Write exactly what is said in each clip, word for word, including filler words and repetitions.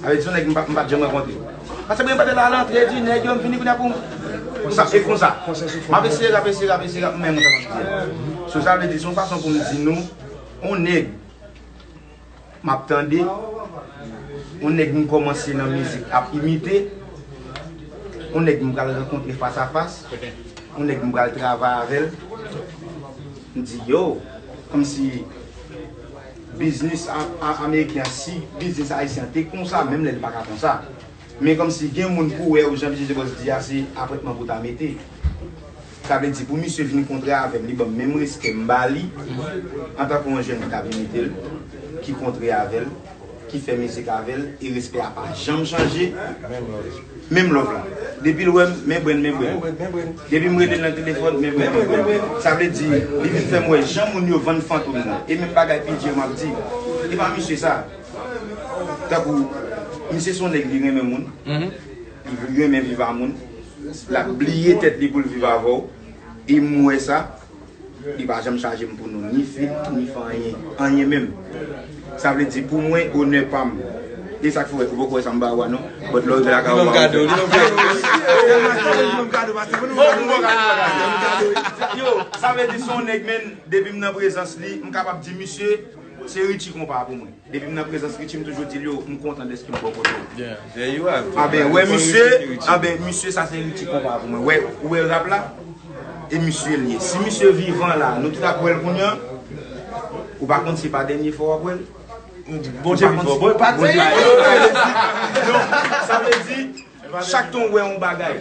Sa vle di se yon nèg m pa, m pa t janm rankontre. Paske mwen pa t al antre di nèg yo, m vini kounye a pou m. Sa, e konsa. M ap eseye rap, eseye rap, eseye rap, men mwen kapab di. So, sa vle di, se yon fason pou m di nou, yon nèg m ap tande, yon nèg m kòmanse nan mizik ap imite, yon nèg m pral rankontre fas a fas, yon nèg m pral travay avè l. M di, yo, kòmsi biznis a, a, ameriken an, si biznis ayisyen an te konsa, menm lè li pa ka konsa. Men kòmsi gen moun pou wè ou jan P J G Boss di a, se apwentman pou ta mete. Sa vle di pou misye vin kontre avè m, li ban m menm respè m ba li, antanke yon jèn ki t ap imite l, ki kontre avè l, ki fè mizik avè l, e respè a pa janm chanje. Menm love la. Depi l wè m, men brenn, men brenn. Depi m rele l nan telefòn, men brenn, men brenn. Sa vle di, li vin fè m wè jan moun yo vann fantom nan. E menm bagay P J yo m ap di, e pa misye sa. Tankou, misye se yon nèg li renmen moun, li renmen viv a moun, l ap bliye tèt li pou l viv avè w. E m wè sa, li pa janm chaje m pou nou ni feat, ni fè anyen, anyen menm. Sa vle di pou mwen, onè pa m. E sa k fè w wè, ou poko wè sa m ba ou a non. But lè w rive lakay ou, ou a kado, li ban m kado. Yo, sa vle di se yon nèg, men, depi m nan prezans li, m kapab di misye, se Richie konpa pou mwen. Depi m nan prezans Richie, m toujou di l, yo, m kontan dèske m bò kote w. Anben, wè misye, anben, misye, sa se Richie konpa pou mwen. Wè, ou wè rap la, e misye l ye. Si misye vivan la, nou tout ap wè l kounye a, ou pa konn si pa dènye fwa w ap wè l. Bondye vin fò. Bon, pa di. Non, sa vle di, chak tan w wè yon bagay,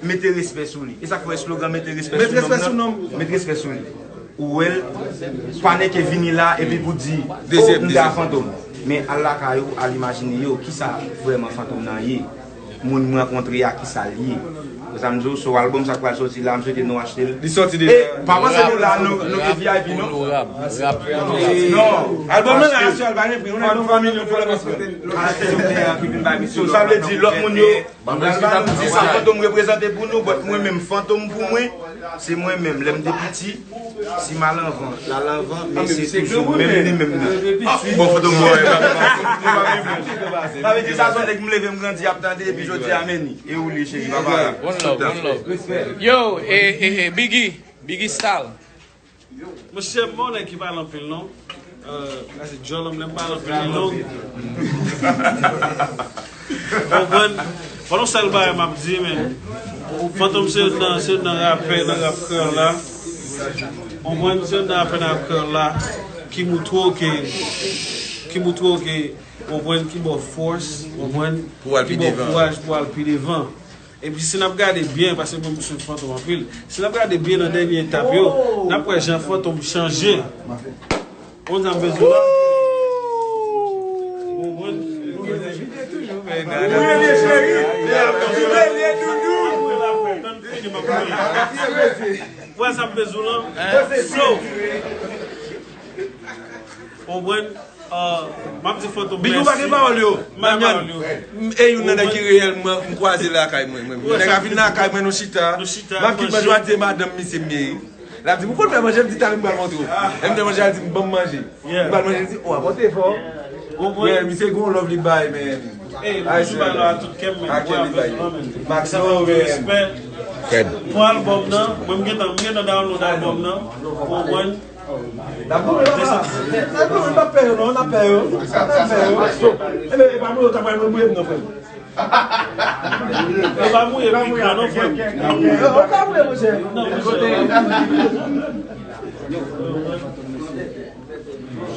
mete respè sou li. E sa k fè slogan mete respè sou nonm nan. Mete respè sou li. Ou wè l, pa nèke vini la epi pou di, oh, m te a fantom. Men al lakay ou, al imajine yo, kisa vrèman fantom nan ye. Moun m rankontre a, kisa l ye. Sa m di w, so albòm sa k pral soti la, m swete nou achte l. Li soti deja. E pa panse nou la, nou, nou gen V I P non. Non. Albòm nan la, sou al pa gen pri, nou nan yon fanmi nou pou la. Sa vle di lòt moun yo, Alba nou di sa fantom reprezante pou nou, but mwen menm fantom pou mwen, se mwen menm. Lè m te piti, si m al anvan, l al anvan, men se toujou menm li menm nan. Bon, fantom mwen, sa vle di sa se yon nèg m leve m grandi ap tande, epi jodi a men li. E ou li cheri, papa. One love, one love. Yo, e, e, e, Biggie, Biggie Style. Monchè, m pa yon nèg ki pale anpil non. Euh, se djòl an m lè m pale anpil li long. Konprann? Fò nou sèl bagay m ap di, men. Fantom se youn nan, se youn nan rapè nan rap kreyòl la. Konprann? Se youn nan rapè nan rap kreyòl la ki moutre w ke, ki moutre w ke, konprann, ki ba w fòs, konprann, ki ba w kouraj pou al pi devan. Epi si n ap gade byen, paske mwen m swiv Fantom anpil, si n ap gade byen nan dènye etap yo, n ap wè jan Fantom chanje. Ou konn sa m vle di w la? Ou konprann? Ou rele cheri, ou rele doudou. Ou wè sa m vle di w la? Flow. Ou konprann? Ah, m ap di Fantom mèsi. Bijou pa gen pawòl yo. M pa gen pawòl yo. M, e youn nan nèg ki reyèlman m kwaze lakay mwen, mwen. Nèg la vin lakay mwen, nou chita. Nou chita, nou manje. M ap kit manje, m ap di madanm misye m ye. L ap di m, "Ou konn fè manje?" M di, "Talè m pral montre w." Lè m te manje, l di m, "Ban m manje." Yeah. M pral manje, l di, "O, a pote fò." Ou konprann? Yeah, misye gon love li bay, man. Ey, m toujou bay love a tout kè m, man. Mwen avèk ou, man. Maxo, man. Respè. Fred. Pou albòm nan, mwen m gentan, m gentan download albòm nan. Ou konprann? N ap boule, papa. N ap boule, n ap pè yo, non, n ap pè yo. N ap pè yo. Ebyen, e pa mwen, yo ta pral mwen boule m, non, frè m. E pa mouye pik la, non, frè m. Ou ka mouye, monchè. Non, monchè.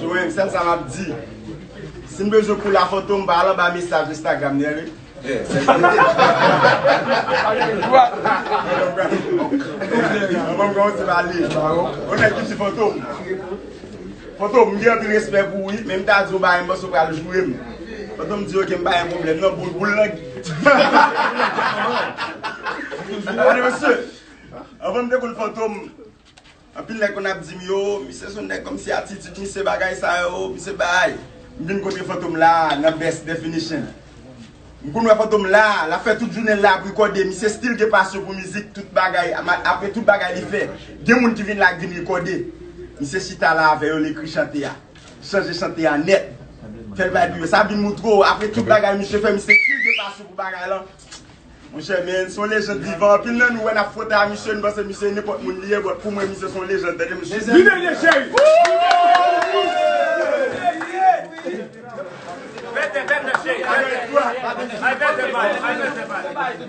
Joel, sèl sa m ap di. Si m bezwen koul a Fantom, pa al anba mesaj Instagram, li rele. Yeah, sèl sa. Fantom kòmanse pale. Ou nèg ki di Fantom. Fantom, m gen anpil respè pou ou, wi, men m ta di w bagay, m panse w pral joure m. Fantom di, "Oke, m pa gen pwoblèm, non, boul, boul lan." Gade, mesye, anvan m te konn Fantom, anpil nèg konn ap di m, "Yo, misye se yon nèg kòmsi atitid, misye bagay sa yo, misye bay." M vin kote Fantom la, nan best definition. M konn wè Fantom la, l ap fè tout jounen l la ap rekòde. Misye still gen pasyon pou mizik, tout bagay, ma-, apre tout bagay li fè. Gen moun ki vin la k vin rekòde. Misye chita la avè yo, l ekri chante a. Chanje chante a nèt. Fè l bay pou yo. Sa vin moutre w, apre tout bagay misye fè, misye still gen pasyon pou bagay lan. Monchè, men, se yon lejand vivan. Anpil nan nou wè n ap fwote a misye, nou panse misye nenpòt moun li ye, but pou mwen, misye se yon lejand, tande, mesye. Vini, cheri!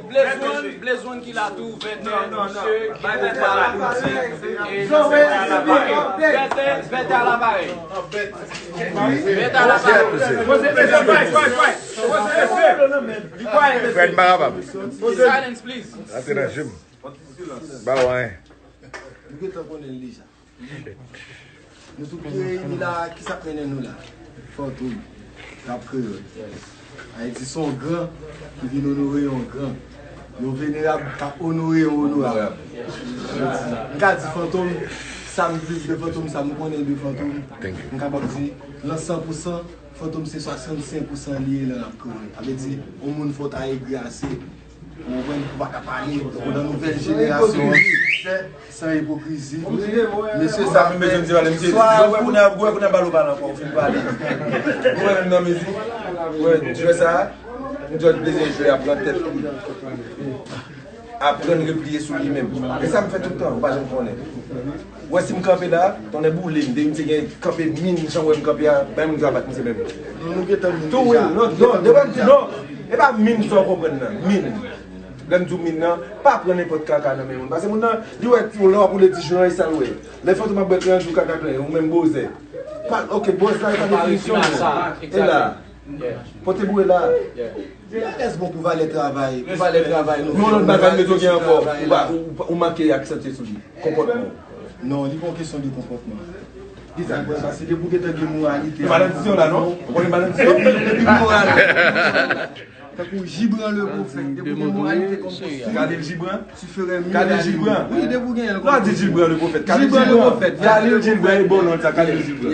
Blaze One, Blaze One ki la tou, vètè, misye ki pral politik, e vètè, vètè a la parèy. Vètè a la parèy. Fred, m pa kapab. Silence, please. Antre nan je m. Ba w anyen. Nou gentan konnen l deja. Nou tout ki reyini la, kisa k mennen nou la? Fantom, rap kreyòl. Ayiti se yon gran ki vin onore yon gran. Yon venerab k ap onore yon onorab. M ka di Fantom, sa m viv de Fantom, sa m konnen de Fantom, m kapab di, lan san pou san, Fantom se swasannsenk pou san li ye lan rap kreyòl. Sa vle di, yon moun fò ta egri ase. Ou konprann? Ou pa ka pale. Ou nan nouvèl jenerasyon an. San ipokrizi. Mesye, sa m bezwen di pale, mesye. Ou wè kounye a, ou wè kounye a bal ou pale ankò, ou fin pale. Ou wè menm nan mizik. Ou wè jwè sa a, m jwè bezwen jwe a pran tèt li. Aprann repliye sou li menm. E sa m fè tout tan, ou pa janm konnen. Ou wè si m kanpe la, tonnè boule m, depi misye gen kanpe min, jan w wè m kanpe a, bay moun sa bat misye menm. Non, nou gentan min deja. Tou wi, non, non, devan m di non. E pa min sa w konprann nan, min. Lè m di w min nan, pa pran nenpòt kaka nan men moun. Paske moun nan, li wè, lè w ap woule ti jou nan, e sa l wè. Lè Fantom ap bwè granjou kaka granjou, ou menm bozè. Pa, ok, bòz la, e pa definisyon, non. E la. Pote boure la. Li alèz bon pou valè travay. Pou valè travay nou. Men yon lòt bagay, mesye, gen ankò. Ou pa, ou, ou manke aksante sou li. Konpòtman. Non, li pa yon kesyon de konpòtman. Kisa? Ou konprann sa, se depi w gentan gen moralite. Malandisyon la, non? Ou konnen malandisyon? Depi moralite. Tankou Gibran le Pwofèt, depi w gen moralite kòm kostim, Khalil Gibran? Tu ferais mieux d'aller. Khalil Gibran? Wi, depi w gen l kòm kostim. Non, di Gibran le Pwofèt. Khalil Gibran. Khalil Gibran, e bon non, sa, Khalil Gibran.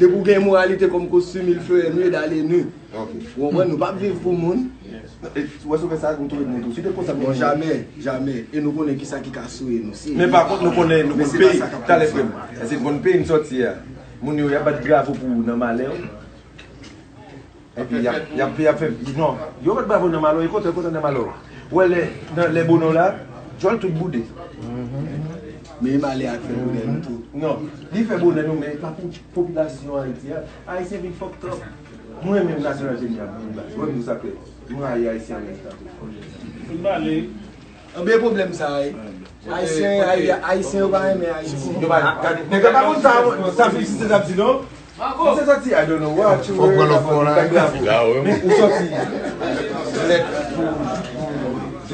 Depi w gen moralite kòm kostim, il ferait mieux d'aller nu. Ok. Ou konprann, nou p ap viv pou moun. E, ou wè, si w fè sa, nou tou ret moun tou. Si te konsa, bon, jamè, jamè. E nou konnen kisa ki ka souye nou. Men pa kont, nou konnen, nou konn peyi. Talè, frè m. Èske nou konn peyi n sòti a? Moun yo, y ap bat bravo pou ou nan malè w. Epi, y ap, y ap, y ap fè, non. Yo bat bravo nan malè w, e kontan, kontan nan malè w. Ou wè, lè, nan, lè bonè w la, djòl tout boude. Men e malè a k fè bonè nou tou. Non. Li fè bonè nou, men e pa pou popilasyon Ayiti a. Ayisyen vin fucked up. Mwen menm nasyonalite m nan, mwen di w sa klè. Mwen rayi Ayisyen an menm tan tou. Anben pwoblèm sa a, wi. Ayisyen, Ayi-, Ayisyen yo pa renmen Ayiti. Yo pa, gade, nèg la pa konn sa, sa fi si se sa di non. Misye sòti, I don't know what you. Fòk pran lòt fò la. Men ou sòti. Lèt pou, pou